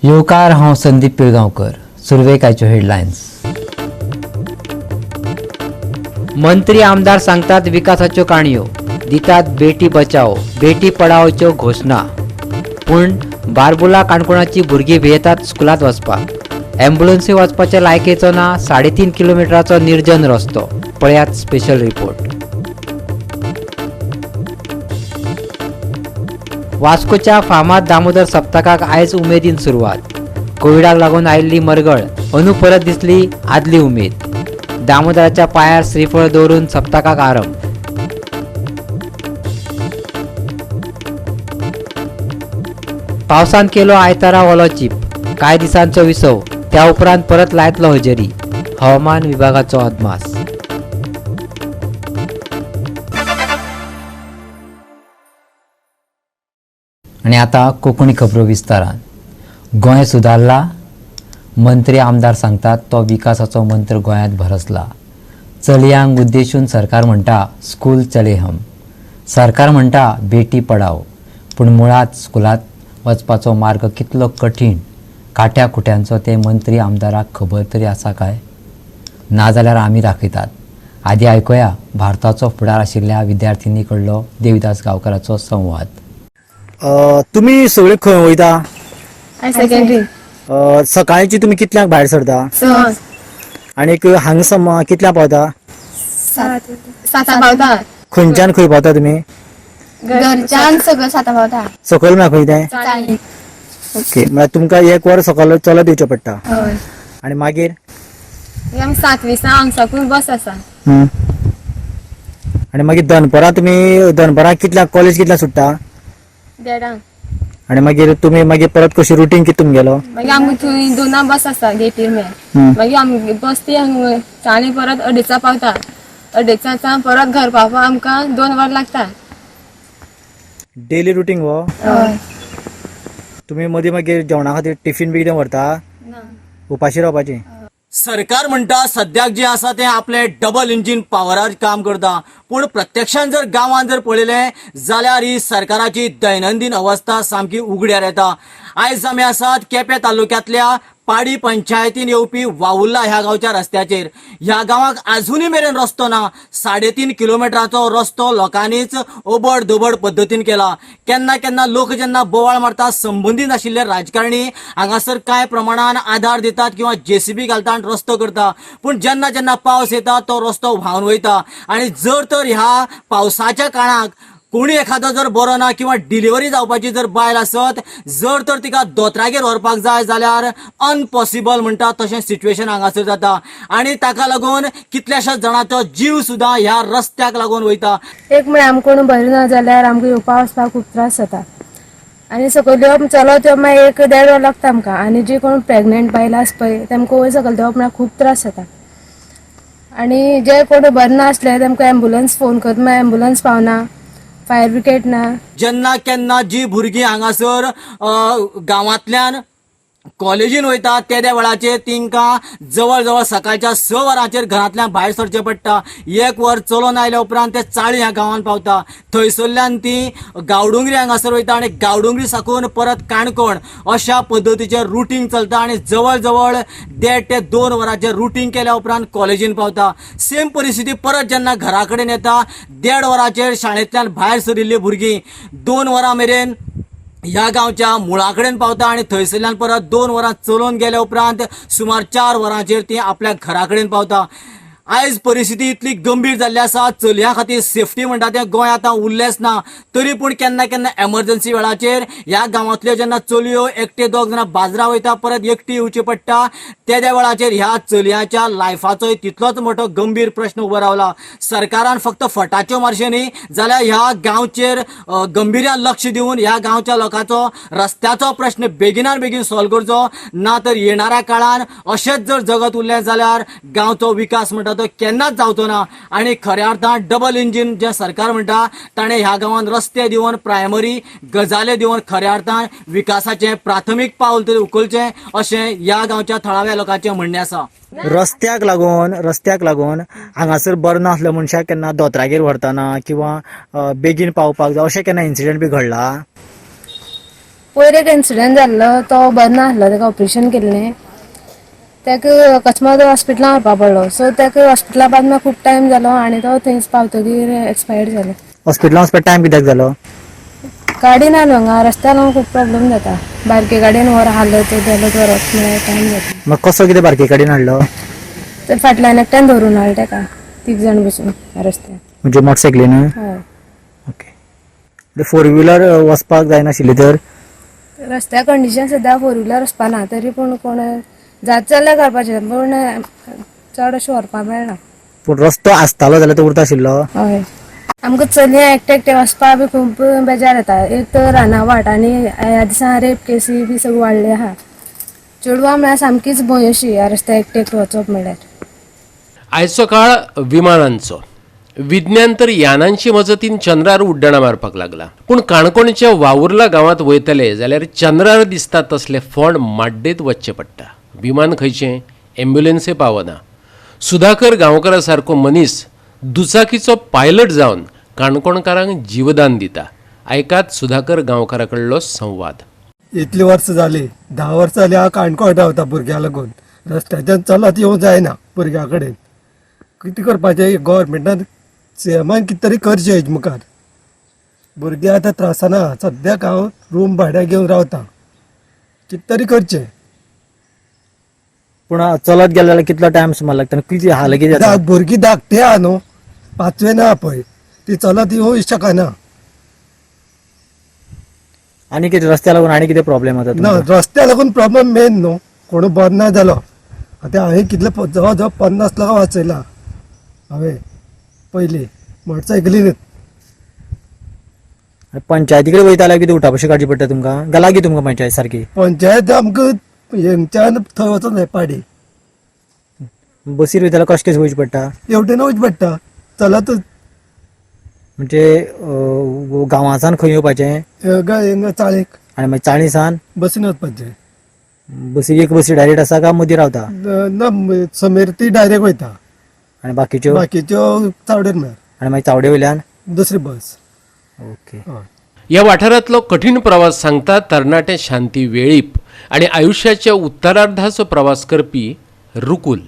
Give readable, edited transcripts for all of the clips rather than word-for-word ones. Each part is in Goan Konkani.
येवकार, हांव संदीप पिळगांवकर. सुरवेक आयच्यो हेडलायन्स. मंत्री आमदार सांगतात विकासाच्यो काणयो, दितात बेटी बचाओ बेटी पढाओच्यो घोशणा, पूण बारबुला काणकोणाची भुरगीं भियेतात स्कुलांत वचपाक. ॲम्ब्युलन्सूय वचपाच्या लायकेचो ना 3.5 किलोमिटराचो निर्जन रस्तो. पळयात स्पेशल रिपोर्ट. वास्कोच्या फामाद दामोदर सप्तकाक आयज उमेदीन सुरवात. कोविडाक लागून आयिल्ली मरगळ अंदू परत दिसली आदली उमेद. दामोदराच्या पांयार श्रीफळ दवरून सप्तकाक आरंभ. पावसान केलो आयतारा ओलो चीप, कांय दिसांचो विसव, त्या उपरांत परत लायतलो हजेरी. हवामान विभागाचो अदमास. आनी आतां कोंकणी खबरो विस्तारान. गोंय सुदारला, मंत्री आमदार सांगतात तो विकासाचो मंत्र गोंयांत भरसला. चलयांक उद्देशून सरकार म्हणटा स्कूल चले हम, सरकार म्हणटा बेटी पढाओ, पूण मुळांत स्कुलांत वचपाचो मार्ग कितलो कठीण, काट्या खुट्यांचो ते मंत्री आमदाराक खबर तरी आसा काय? नाजाल्यार आमी दाखयतात. आदी आयकुया भारताचो फुडार आशिल्ल्या विद्यार्थिनी कडलो देविदास गांवकाराचो संवाद. तुमी सगळे खंय वयता? हाय सेकंडरी. सकाळची तुमी कितल्यांक भायर सरता? 6. आनीक हांगा सम कितल्यांक पावता? 7 पावता. खंयच्यान खंय पावता तुमी? घरच्यान सगळं 7 पावता. सकयल म्हळ्यार खंय तें? चाळी. ओके, म्हळ्यार तुमकां एक वर सकयल चलत येवचें पडटा. हय. आनी मागीर आमी 7:20 हांगसाकून बस आसा. आनी मागीर दनपरां तुमी दनपरां कितल्यांक कॉलेज कितल्यांक सुट्टा? 1:30. आनी मागीर तुमी मागीर परत कशी रुटीन कितें तुमगेलो? मागीर आमकां थंय 2 बस आसा गेटीर मेरेन. मागीर आमगे बस ती हांगा चाळी परत 2:30 पावता. 2:30 परत घर पावपाक आमकां 2 वर लागता. डेली रुटीन हो? हय. तुमी मदीं मागीर जेवणा खातीर टिफीन बी कितें व्हरता? ना. उपाशी रावपाचें? सरकार म्हणटा सद्याक जें आसा तें आपलें डबल इंजीन पावरार काम करता, पूण प्रत्यक्षान जर गांवांत जर पळयलें जाल्यार ही सरकाराची दैनंदीन अवस्था सामकी उगड्यार येता. आयज आमी आसात केपें तालुक्यांतल्या पाडी पंचायतीन येवपी वावुर्ला ह्या गांवच्या रस्त्याचेर. ह्या गांवाक आजुनूय मेरेन रस्तो ना. 3.5 किलोमिटराचो रस्तो लोकांनीच ओबड दोबड पद्दतीन केला. केन्ना केन्ना लोक जेन्ना बोवाळ मारता, संबंदीत आशिल्ले राजकारणी हांगासर कांय प्रमाणान आधार दितात किंवा जेसीबी घालता आनी रस्तो करता, पूण जेन्ना जेन्ना पावस येता तो रस्तो व्हांवन वयता. आनी जर तर ह्या पावसाच्या काळाक कोणी एखादो जर बरो ना किंवा डिलिव्हरी जावपाची जर बायल आसत, जर तर तिका दोतोरागेर व्हरपाक जाय जाल्यार अनपॉसिबल म्हणटा तशें सिच्युएशन हांगासर जाता. आनी ताका लागून कितल्याशाच जाणांचो जीव सुद्दां ह्या रस्त्याक लागून वयता. एक म्हळ्यार आमकां कोण बरें ना जाल्यार आमकां येवपा वचपाक खूब त्रास जाता. आनी सकयल देंवप चलत येवप मागीर 1-1.5 वर लागता आमकां. आनी जी कोण प्रेग्नंट बायलां आसा पळय तेमकां वयर सकयल देंवप म्हळ्यार खूब त्रास जाता. आनी जे कोण बरें नासले तेमकां एम्बुलंस फोन करता मागीर एम्बुलंस पावना, फायर ब्रिगेड ना. जेन्ना केन्ना जी भुरगीं हांगासर गांवांतल्यान कॉलेजीन वयता तेद्या वेळाचेर तिंकां जवळ जवळ सकाळच्या 6 वरांचेर घरांतल्यान भायर सरचें पडटा. 1 वर चलोवन आयल्या उपरांत ते चाळी ह्या गांवांत पावता. थंयसरल्यान ती गांवडोंगरी हांगासर वयता आनी गांवडोंगरी साकून परत काणकोण अशा पद्दतीचें रुटींग चलता. आनी जवळ जवळ 1.5 ते 2 वरांचें रुटींग केल्या उपरांत कॉलेजीन पावता. सेम परिस्थिती परत जेन्ना घरा कडेन येता, 1.5 वरांचेर शाळेंतल्यान भायर सरिल्लीं भुरगीं 2 वरां मेरेन ह्या गांवच्या मुळा कडेन पावता आनी थंयसरल्यान परत 2 वरां चलोवन गेल्या उपरांत सुमार 4 वरांचेर ती आपल्या घरा कडेन पावता. आयज परिस्थिती इतली गंभीर जाल्ली आसा, चलयां खातीर सेफ्टी म्हणटा तें गोंय आतां उरलेंच ना. तरी पूण केन्ना केन्ना एमर्जन्सी वेळाचेर ह्या गांवांतल्यो जेन्ना चलयो एकटे दोग जाणां बाजरा वयता, परत एकटी येवची पडटा, तेद्या वेळाचेर ह्या चलयांच्या लायफाचोय तितलोच मोठो गंभीर प्रश्न उबो रावला. सरकारान फक्त फटाच्यो मारच्यो न्ही जाल्यार ह्या गांवचेर गंभीर्यान लक्ष दिवन ह्या गांवच्या लोकांचो रस्त्याचो प्रश्न बेगिनान बेगीन सॉल्व करचो, ना तर येणाऱ्या काळान अशेंच जर जगत उरलें जाल्यार गांवचो विकास म्हणटा तो केन्नाच जावचो ना. आनी खऱ्या अर्थान डबल इंजीन जें सरकार म्हणटा ताणें ह्या गांवांत रस्ते दिवन प्रायमरी गजाली दिवन खऱ्या अर्थान विकासाचें प्राथमीक पावल तरी उखलचें अशें ह्या गांवच्या थळाव्या लोकांचें म्हणणें आसा. रस्त्याक लागून हांगासर बरो नासलो मनशाक केन्ना दोतोरागेर व्हरतना किंवा बेगीन पावपाक जाय अशें केन्ना इन्सिडंट बी घडला? पयर एक इन्सिडंट जाल्लो, तो बरो नासलो, ताका ऑपरेशन केल्लें, ताका अकस्मात हॉस्पिटलान व्हरपा पडलो. सो ताका हॉस्पिटला बाद मागीर खूब टायम जालो आनी तो थंयच पावतकीर एक्सपायर्ड जालो. हॉस्पिटलान वचपाक टायम कित्याक जालो? गाडी ना न्हू हांगा, रस्त्या लागून खूब प्रॉब्लम जाता. बारके गाडयेन व्हर हालत धलत व्हरप म्हळ्यार टायम जाता. मग कसो कितें बारके गाडयेन हाडलो? तर फाटल्यान एकट्यान धरून हाडलो ताका, तीग जाण बसून रस्त्यार. म्हणजे मोटरसायकलीन? हय. ओके, फोर व्हिलर वचपाक जायनाशिल्ली तर? रस्त्या कंडिशन सद्या फोर व्हिलर वचपा ना, तरी पूण कोण जात जाल्यार घालपाचें, पूण चड अशें व्हरपाक मेळना. पूण रस्तो आसतालो जाल्यार तो उरता आशिल्लो. हय, आमकां चलयां एकटें एकटें वचपाक बी खूब बेजार येता. एक तर राना वाट आनी ह्या दिसा रेप केसी बी सगळ्यो वाडले आहा. चेडवां म्हळ्यार सामकीच भंय अशी ह्या रस्त्यार एकटें एकटें वचप म्हळ्यार. आयचो काळ विमानांचो. विज्ञान तर यानांची मजतीन चंद्रार उड्डाणां मारपाक लागला, पूण काणकोणच्या वावुर्ला गांवांत वयतले जाल्यार चंद्रार दिसता तसले फोंड माड्डेत वचचें पडटा. विमान खंयचें, एम्ब्युलन्सय पावना. सुधाकर गांवकरा सारको मनीस दुचाकीचो पायलट जावन काणकोणकारांक जीवदान दिता. आयकात सुधाकर गांवकरा कडलो संवाद. इतली वर्सां जाली, 10 वर्सां जाली हांव काणकोण रावता. भुरग्यां लागून रस्त्याच्यान चलत येवंक जायना भुरग्यां कडेन. कितें करपाचें गव्हर्मेंटान, सीएमान कितें तरी करचें हेजे मुखार. भुरगीं आतां त्रासाना आहा. सद्याक हांव रूम भाड्याक घेवन रावता. कितें तरी करचें. पूण चलत गेले जाल्यार कितलो टायम सुमार लागता आनी कितली हाल कितें जाता? भुरगीं धाकटी आहा न्हू, पांचवें ना पळय, ती चलत येवंक शकना. आनी कितें रस्त्या लागून आनी कितें प्रॉब्लेम जाता ना, तुमकां? रस्त्या लागून प्रॉब्लम मेन न्हू, कोण बरो ना जालो. आतां हांवें कितले जवळ जवळ 50 लोकां वाचयला हांवें पयलीं मोटरसायकलीनूच. पंचायती कडेन वयता जाल्यार कितें उठाबशी काडची पडटा तुमकां? काय लागीं तुमकां पंचायत सारकी? पंचायत आमकां हेंगच्यान थंय वचोंक जाय पाडी. बसीर वयता जाल्यार कशें कशें वयचें पडटा? हेवटेन वयचें पडटा चलतच. म्हणजे गांवांसान खंय येवपाचें? हिंगा चाळीक. आनी मागीर चाळीसान बसीन वचपाचें. बसी एक बसी डायरेक्ट आसा काय मदीं रावता? ना, समीर ती डायरेक्ट वयता. आनी बाकीच्यो? बाकीच्यो चावडेर मेळ. आनी मागीर चावडे वयल्यान दुसरी बस. ओके. हय. ह्या वाठारांतलो कठीण प्रवास सांगता तरणाटे शांती वेळीप आनी आयुश्याच्या उत्तरार्धाचो प्रवास करपी रुकूल.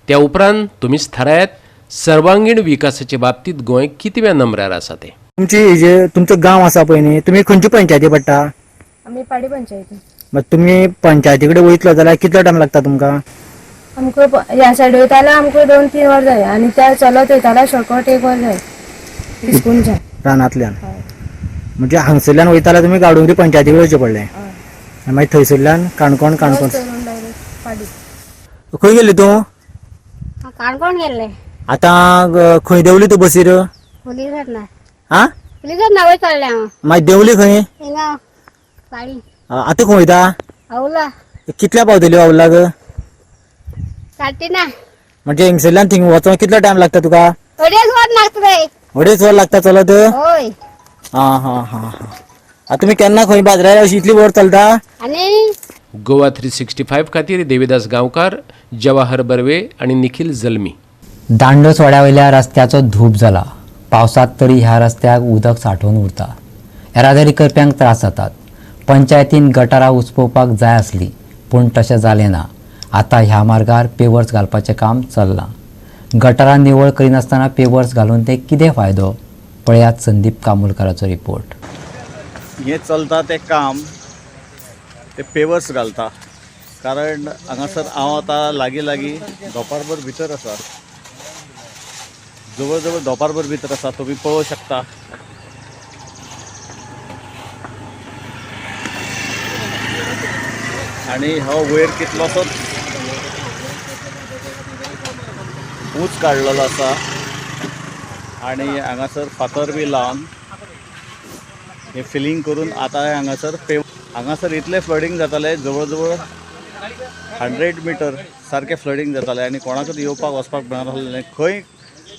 त्या उपरांत तुमीच थारायात सर्वांगीण विकासाचे बाबतींत गोंय कितव्या नंबरार आसा तें. तुमची जे तुमचो गांव आसा पळय न्ही, तुमी खंयची पंचायती पडटा? आमी पाडी पंचायती. मग तुमी पंचायती कडेन वयतलो जाल्यार कितलो टायम लागता तुमकां? आमकां ह्या सायड वयता जाल्यार आमकां 2-3 वर जाय आनी त्या चलत वयता जाल्यार शॉर्टकट 1 वर जाय तिस्कुनच्यान. रानांतल्यान? म्हणजे हांगसरल्यान वयता जाल्यार तुमी गावडोंगरी पंचायती कडेन वयचें पडलें आनी मागीर थंयसरल्यान काणकोण काणकोण बस धरून डायरेक्ट पाडी. खंय गेली तूं? काणकोण गेल्ले. आतां खंय देंवली तूं बसीर? पुलिसात ना. आं? पुलिसात ना वयर चडले हांव. मागीर देंवली खंय? हिंगा पाडी. आतां खंय वयता? औला. कितल्या पावतली औलाक? 3:30. म्हणजे हिंगसरल्यान थिंग वचोंक कितलो टायम लागता तुका? 2.5 वर लागता रे. 2.5 वर लागता चलत? हय. आं हां हां हां. आतां तुमी केन्ना खंय बाजारार अशी इतली वर चलता? आनी गोवा 365 खातीर देविदास गांवकार, जवाहर बर्वे आनी निखील जल्मी. दांडोस वाड्या वयल्या रस्त्याचो धूप जाला. पावसांत तरी ह्या रस्त्याक उदक सांठोवन उरता. येरादारी करप्यांक त्रास जातात. पंचायतीन गटारां उसपोवपाक जाय आसली, पूण तशें जालें ना. आतां ह्या मार्गार पेवर्स घालपाचें काम चल्लां. गटारां निवळ करिनासतना पेवर्स घालून ते कितें फायदो? पळयात संदीप कामुलकाराचो रिपोर्ट. हें चलता तें काम ते पेवर्स घालता, कारण हांगासर हांव आतां लागीं लागीं दोपारभर भितर आसा, जवळ जवळ दोपारभर भितर आसा. तुमी पळोवंक शकता आनी हो वयर कितलोसोच ऊंच काडलेलो आसा आनी हांगासर फातर बी लावन हे फिलींग करून आतां हांगासर हांगासर इतलें फ्लडींग जातालें, जवळ जवळ 100 मिटर सारकें फ्लडींग जातालें आनी कोणाकूच येवपाक वचपाक मेळनासलें. खंय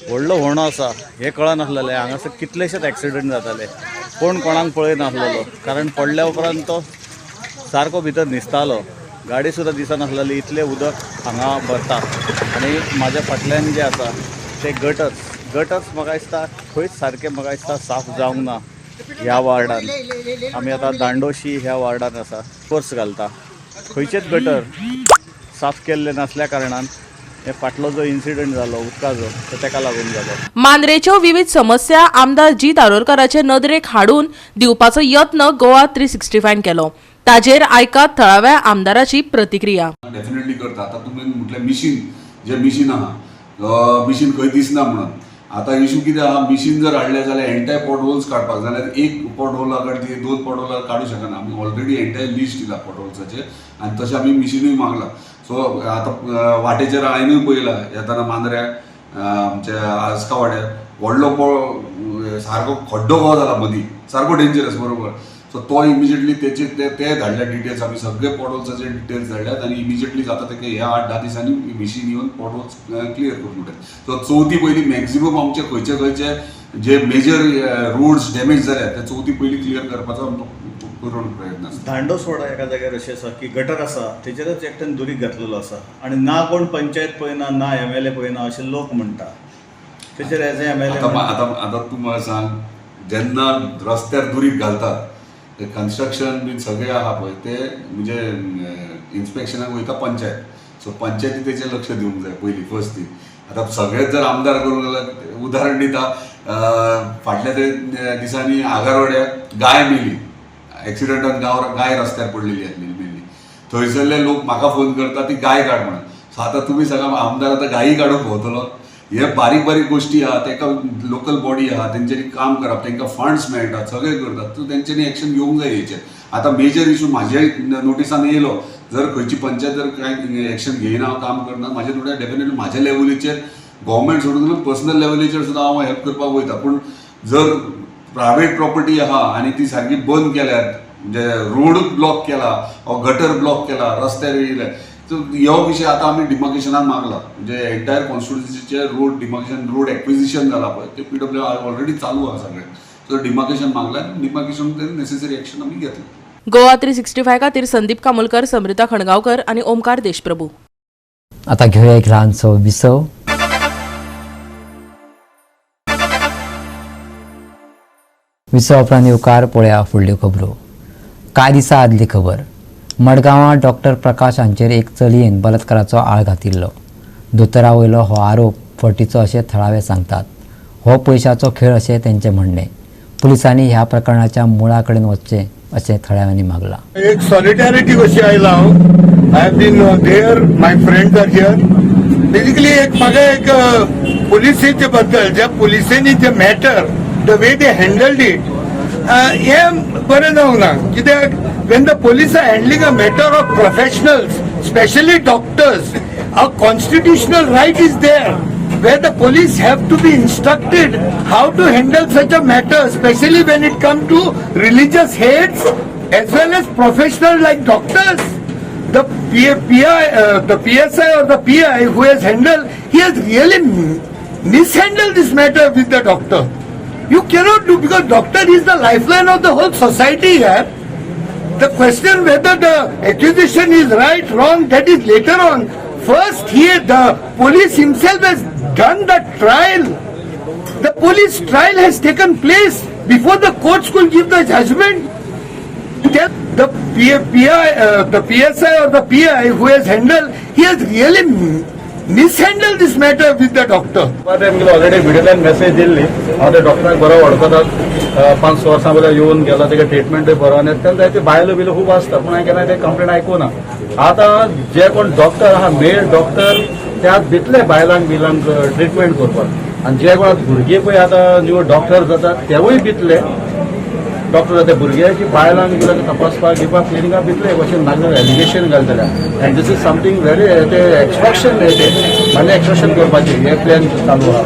व्हडलो होणो आसा हें कळनासलेलें. हांगासर कितलेशेच एक्सिडंट जाताले, कोण कोणाक पळयनासलेलो, कारण पडल्या उपरांत तो सारको भितर न्हिसतालो, गाडी सुद्दां दिसनासलेली, इतलें उदक हांगा भरता. आनी म्हाज्या फाटल्यान जें आसा तें गटर्स, गटर्स म्हाका दिसता खंयच सारकें म्हाका दिसता साफ जावंक ना. ह्या वार्डान आमी आतां दांडोशी ह्या वार्डान आसा. कोर्स घालता खंयचेच गटर साफ केल्ले नासल्या कारणान हे फाटलो जो इन्सिडंट जालो उदकाचो तो तेका लागून जालो. मांद्रेच्यो विविध समस्या आमदार जीत आरोलकाराचे नदरेक हाडून दिवपाचो यत्न गोवा 365 केलो. ताजेर आयकात थळाव्या आमदाराची प्रतिक्रिया. डेफिनेटली करता. आतां तुमी म्हटलें मिशीन, जें मिशीन आहा, मिशीन खंय दिसना म्हणून. आतां इशू कितें आहा, मिशीन जर हाडलें जाल्यार एंटायर पॉट होल्स काडपाक जाल्यार एक पॉट होला काडटी दोन पॉट होला काडूं शकना. आमी ऑलरेडी एंटायर लिस्ट दिला पॉट होल्साचेर आनी तशें आमी मिशिनूय मागला. सो आतां वाटेचेर हांवेनूय पळयला येताना मांद्र्या आमच्या आस्का वाड्यार व्हडलो सारको खड्डो कसो जाला मदीं, सारको डेंजरस बरोबर. सो तो इमिजिएटली तेचे ते धाडल्या डिटेल्स, आमी सगळे पॉटहोल्साचे डिटेल्स धाडल्यात आनी इमिजिएटली जाता ते ह्या 8-10 दिसांनी मिशीन येवन पॉटहोल्स क्लियर करून उडयतात. सो चवथी पयलीं मॅक्झिमम आमचे खंयचे खंयचे जे मेजर रोड्स डॅमेज जाल्यात ते चवथी पयलीं क्लियर करपाचो आमचो पूर्ण प्रयत्न आसा. धांडोसवाडा एका जाग्यार अशें आसा की गटर आसा तेचेरच एकट्यान दुरीग घातलेलो आसा आनी ना कोण पंचायत पळयना ना एमएलए पळयना अशें लोक म्हणटा. तेचेर एज ए एमएलए आतां आतां तूं म्हाका सांग, जेन्ना रस्त्यार दुरीग घालतात ते कन्स्ट्रक्शन बीन सगळें आहा पळय ते म्हणजे इन्स्पेक्शनाक वयता पंचायत. सो पंचायती तेचेर लक्ष दिवंक जाय पयलीं फर्स्ट थींग. आतां सगळेच जर आमदार करूंक जाल्यार उदाहरण दिता, फाटल्या ते दिसांनी आगारवाड्याक गाय मेली, एक्सिडंटान गाय रस्त्यार पडलेली आसलेली मेल्ली. थंयसरले लोक म्हाका फोन करता ती गाय काड म्हणून. सो आतां तुमी सांगा आमदार आतां गायी काडूंक भोंवतलो. हे बारीक बारीक गोश्टी आहा, तेका लोकल बॉडी आहा तेंच्यांनी काम करप, तेंकां फंड्स मेळटात, सगळें करतात, सो तेंच्यांनी एक्शन घेवंक जाय हेचेर. आतां मेजर इशू म्हाज्या नोटिसान येयलो, जर खंयची पंचायत जर कांय एक्शन घेयना काम करना, म्हाज्या नोटिसान डेफिनेटली म्हाज्या लेवलीचेर गव्हर्मेंट सोडून पर्सनल लेवलीचेर सुद्दां हांव हेल्प करपाक वयता. पूण जर प्रायवेट प्रॉपर्टी आहा आनी ती सारकी बंद केल्यात, म्हणजे रोडूच ब्लॉक केला वा गटर ब्लॉक केला रस्त्यार येयले, सो हो विशय आतां आमी डिमार्केशनाक मागला. म्हणजे एंटायर कॉन्स्टिट्युन्सीचे रोड डिमार्केशन, रोड एक्विजिशन जाला पळय ते पीडब्ल्यू ऑलरेडी चालू आहा सगळें. सो डिमार्केशन मागला आनी डिमार्केशन नेसेसरी एक्शन आमी घेतले. गोवा 365 खातीर संदीप कामोलकर, समृता खणगांवकर आनी ओमकार देशप्रभू. आतां घेवया एक ल्हानसो विसव. विसव उपरांत येवकार पळया फुडल्यो खबरो. कांय दिसां आदली खबर, मडगांवां डॉक्टर प्रकाश हांचेर एक चलयेन बलात्काराचो आळ घातिल्लो. दोतोरा वयलो हो आरोप फटीचो अशें थळावे सांगतात. हो पयशाचो खेळ अशें तेंचें म्हणणें. पुलिसांनी ह्या प्रकरणाच्या मुळा कडेन वचचें अशें थळाव्यांनी मागलां. एक सॉलिडॅरिटी कशी आयला हांव. I have been there, my friends are here. Basically एक म्हाका एक पुलिसेचे बद्दल ज्या पुलिसेंनी जे matter the way they handled it हें बरें जावंक ना. कित्याक when the police are handling a matter of professionals, specially doctors, a constitutional right is there where the police have to be instructed how to handle such a matter, especially when it comes to religious heads as well as professionals like doctors. The PI, the PSI or the PI who has handled, he has really mishandled this matter with the doctor. You cannot do, because doctor is the lifeline of the whole society here. The question whether the accusation is right, wrong, that is later on. First here the police himself has done the trial. The police trial has taken place before the courts could give the judgment. The PI, the PSI or the PI who has handled, he has really mishandled this matter with the doctor. Already व्हिडियोल्यान message दिल्ली. हांव त्या डॉक्टराक बरो वळखता, 5-6 वर्सां पयलीं येवन गेला, तेका ट्रिटमेंटूय बरो आनी तेन्ना जायते बायलो बिलो खूब आसता, पूण हांवें केन्ना ते कंप्लेन आयकूं ना. आतां जे कोण डॉक्टर आहा मेल डॉक्टर त्या भितले बायलांक बिलांक ट्रिटमेंट करपाक, आनी जे कोण भुरगे पळय आतां न्यू डॉक्टर जातात तेवूय भितले डॉक्टर जाता, भुरग्याची बायलांक बिलांक तपासपाक घेवपाक क्लिनिकां भितले अशें नागरिक एलिगेशन घालतले. And this is something very ते एक्स्ट्रॉक्शन, ते मनी एक्स्ट्रॉक्शन करपाचें हे प्लॅन चालू आहा.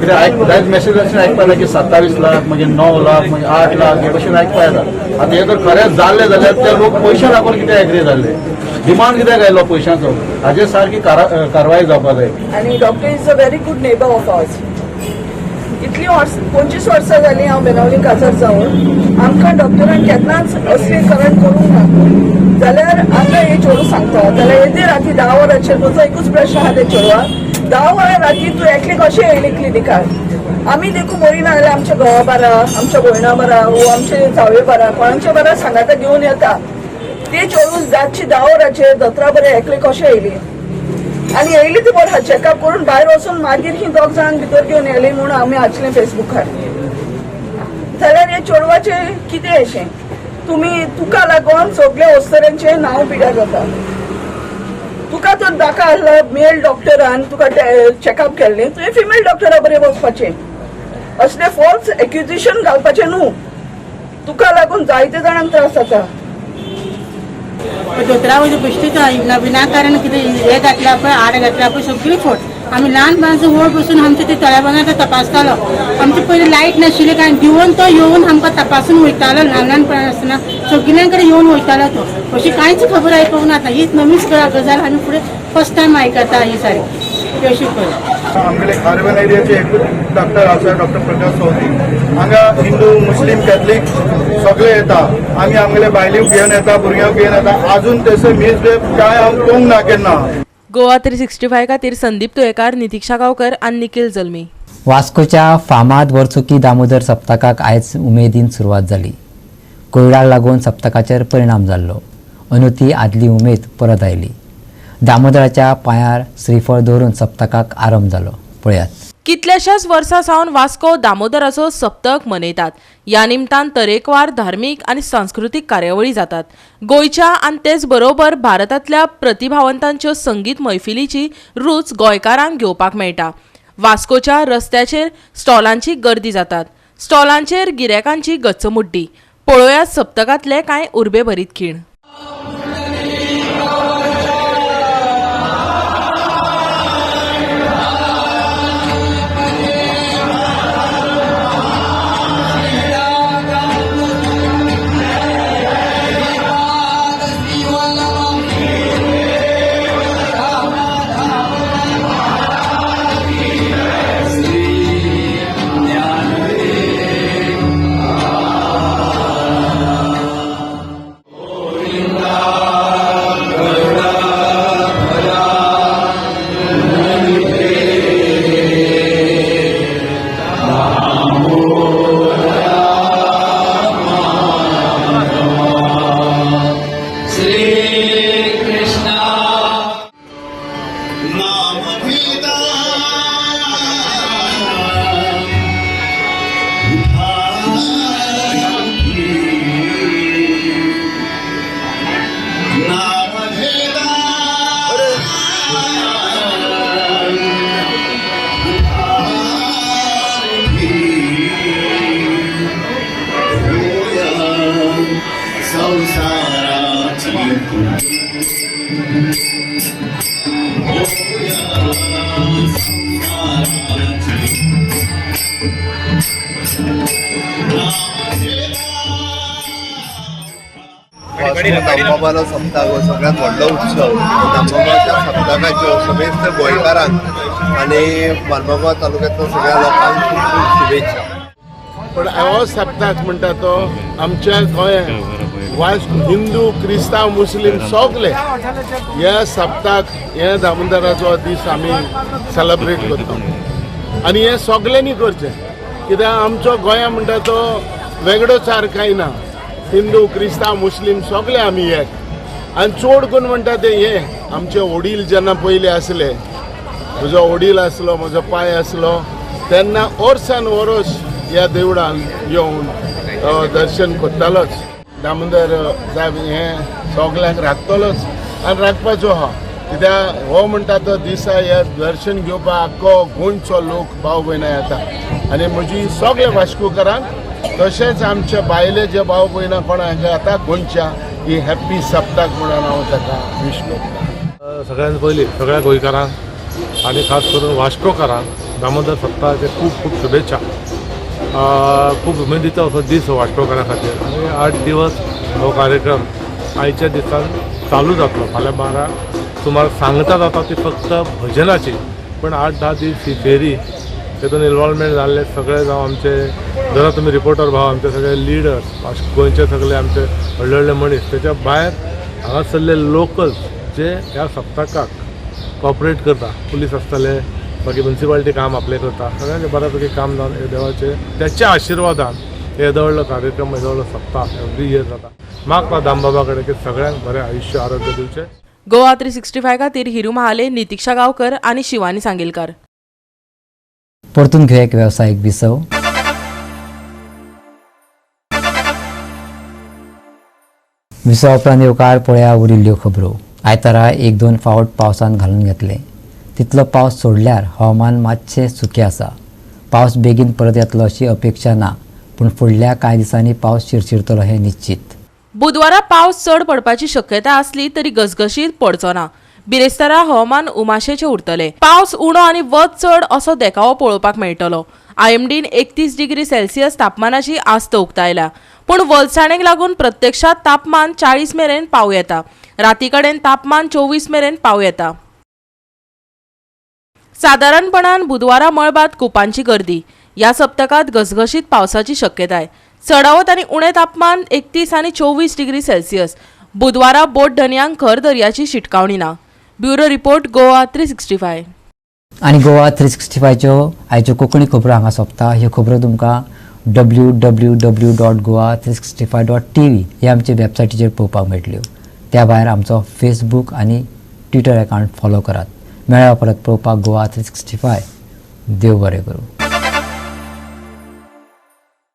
कित्याक आयक जायत मेसेज अशें आयकपाक येता की 27 लाख, मागीर 9 लाख, मागीर 8 लाख हे भशेन आयकपाक येता. आतां हें जर खरेंच जाल्लें जाल्यार ते लोक पयशे लागून कित्याक एग्री जाल्ले, डिमांड कित्याक आयलो पयशांचो, हाजेर सारकी कारवाय जावपाक जाय. आनी doctor is a very good neighbour of ours. इतली वर्स, 25 वर्सां जालीं हांव बेनावली काजार जावन, आमकां डॉक्टरान केन्नाच असलें करण करूंक ना. जाल्यार आतां हे चेडूं सांगता जाल्यार येदे राती 10 वरांचेर म्हजो एकूच प्रश्न आहा, ते चेडवाक 10 वरां राती तूं एकलें कशें येयलें क्लिनिकार? आमी देखून मरिना जाल्यार आमच्या घोवा बारा, आमच्या भयणा बारा वो आमचे जावे बारा कोणाच्या बारा सांगाता घेवन येता. ते चेडूं रातची 10 वरांचेर दोतरा बरें एकले कशें येयली आनी येयली ती बरें चॅकअप करून भायर वचून मागीर ही दोग जाणांक भितर घेवन येयली म्हणून आमी वाचलें फेसबुकार. जाल्यार हे चेडवाचें कितें अशें तुमी तुका लागून सगळे वस्तरांचें नांव पिड्यार जाता. तुका तर दाखय आसलो मेल डॉक्टरान तुका चॅकअप केल्लें, तुवें फिमेल डॉक्टरा बरें वचपाचें. असले फॉल्स एक्युजेशन घालपाचें न्हू. तुका लागून जायते जाणांक त्रास जाता. दोतोरा वयता बेश्टेच विनाकारण कितें हें घातलां पळय, आड घातला पळय, सगळी फोट. आमी ल्हानपणाचो व्हड बसून आमचे ते तळ्या तपासतालो. आमचे पयलीं लायट नाशिल्ले कारण दिवन तो येवन आमकां तपासून वयतालो. ल्हान ल्हानपणान आसतना सगळ्यां कडेन येवन वयतालो तो. अशी कांयच खबर आयकूंक ना. आतां हीच नवीच गजाल आमी फुडें फर्स्ट टायम आयकता ही सारकी अशी पळय. आमगेले खारवेल एरियाचे एकूच डॉक्टर आसा, डॉक्टर प्रकाश चौधरी. हांगा हिंदू, मुस्लीम, कॅथलीक सगळे येता. आमी आमगेले बायलेक घेवन येता, भुरग्यांक घेवन येता. आजून तशें मिसबिहेव काय हांव पळोवंक ना केन्ना. गोवा 365 खातीर संदीप तुयेकार, नितिक्षा गांवकर आनी निखिल जल्मी. वास्कोच्या फामाद वर्सुकी दामोदर सप्तकाक आयज उमेदीन सुरवात जाली. कोविडाक लागून सप्तकाचेर परिणाम जाल्लो. अंदू ती आदली उमेद परत आयली. दामोदराच्या पांयार श्रीफळ दवरून सप्तकाक आरंभ जालो. पळयात. कितल्याशाच वर्सां सावन वास्को दामोदराचो सप्तक मनयतात. ह्या निमतान तरेकवार धार्मीक आनी सांस्कृतीक कार्यावळी जातात. गोंयच्या आनी तेच बरोबर भारतांतल्या प्रतिभावंतांच्यो संगीत मैफिलीची रूच गोंयकारांक घेवपाक मेळटा. वास्कोच्या रस्त्याचेर स्टॉलांची गर्दी जातात. स्टॉलांचेर गिरायकांची गच्चमुड्डी. पळोवया सप्तकांतले कांय उर्बेभरीत खीण. दामबाबालो सप्तक हो सगळ्यात व्हडलो उत्सव. दामबाबाच्या सप्तकाच्यो समेस्त गोंयकारांक आनी बारमागांव तालुक्यांतल्या सगळ्या लोकांक खूब खूब शुभेच्छा. पण हो सप्तक म्हणटा तो आमच्या गोंयांत वास्को हिंदू, क्रिस्तांव, मुस्लीम सगळे ह्या सप्तक हे दामोदराचो दीस आमी सेलेब्रेट करता आनी हें सगळ्यांनी करचें. कित्याक आमचो गोंया म्हणटा तो वेगळोचार कांय ना. हिंदू, क्रिस्तांव, मुस्लीम सगळे आमी एक. आनी चड करून म्हणटा ते हे आमचे वडील जेन्ना पयलीं आसले, म्हजो वडील आसलो, म्हजो पाय आसलो, तेन्ना वर्सान वर्स ह्या देवळान येवन दर्शन करतालोच. दामोदर साहेब हें सगल्यांक राखतलोच आनी राखपाचो आहा. कित्याक हो म्हणटा तो दिसा हे दर्शन घेवपाक आख्खो गोंयचो लोक भाव भयणां येता आनी म्हजी सगळे वास्कोकारांक तशेंच आमचे बायले जे भाव भयणां कोणाक येता गोंयच्या ही हॅप्पी सप्तक म्हणून हांव ताका विश करता. सगळ्यांत पयलीं सगळ्या गोंयकारांक आनी खास करून वास्कोकारांक दामोदर सप्तकाचे खूब खूब शुभेच्छा. खूब उमेदीचो असो दीस हो वास्कोकारां खातीर आनी 8 दिवस हो कार्यक्रम आयच्या दिसान चालू जातलो. फाल्यां 12 सुमार सांगता जाता ती फक्त भजनाची, पण 8-10 दीस ही फेरी तेतून इनवॉल्वमेंट जाल्ले सगळे जावं आमचे जरा तुमी रिपोर्टर भाव, आमचे सगळे लिडर्स, गोंयचे सगळे आमचे व्हडले व्हडले मनीस, तेच्या भायर हांगासरले लोकल्स जे ह्या सप्तकाक कॉपरेट करता, पुलीस आसतले, बाकी मुन्सिपालिटी काम आपलें करता, सगळ्यांचें बऱ्या पैकी काम जावन हे देवाचें त्याच्या आशिर्वादान येदो व्हडलो कार्यक्रम, येदो व्हडलो सप्ताह एवरी इयर जाता. मागता दामबाबा कडेन की सगळ्यांक बरें आयुश्य आरोग्य दिवचें. गोवा 365 खातीर हिरू महाले, नितिक्षा गांवकर आनी शिवानी सांगेलकार. परतून घेवया एक वेवसायीक विसव. विसवा उपरांत येवकार पळया उरिल्ल्यो खबरो. आयतारा 1-2 फावट पावसान घालून घेतले. तितलो पावस सोडल्यार हवामान मातशें सुकें आसा. पावस बेगीन परत येतलो अशी अपेक्षा ना, पूण फुडल्या कांय दिसांनी पावस शिरशिरतलो हें निश्चीत. बुधवारा पावस चड पडपाची शक्यता आसली तरी घसघशीत पडचो ना. बिरेस्तारा हवामान उमाशेचें उरतलें. पावस उणो आनी वत चड असो देखावो पळोवपाक मेळटलो. आयएमडीन 31 डिग्री सेल्सियस तापमानाची आस्त उक्तायल्या, पूण वलसाणेक लागून प्रत्यक्षात तापमान 40 मेरेन पावूं येता. राती कडेन तापमान 24 मेरेन पावूं येता. सादारणपणान बुधवारा मळबात कुपांची गर्दी. ह्या सप्तकांत घसघशीत पावसाची शक्यताय. चडावत आनी उणें तापमान 31 आनी 24 डिग्री सेल्सियस. बुधवारा बोट धनयांक खर दर्याची शिटकावणी ना. Bureau report, Goa 365. आनी गोवा 365च्यो आयच्यो कोंकणी खबरो हांगा सोंपता. ह्यो खबरो तुमकां www.goa365.tv ह्या आमच्या वेबसायटीचेर पळोवपाक मेळटल्यो. त्या भायर आमचो फेसबूक आनी ट्विटर अकावंट फॉलो करात. मेळ्या परत पळोवपाक गोवा 365. देव बरें करूं.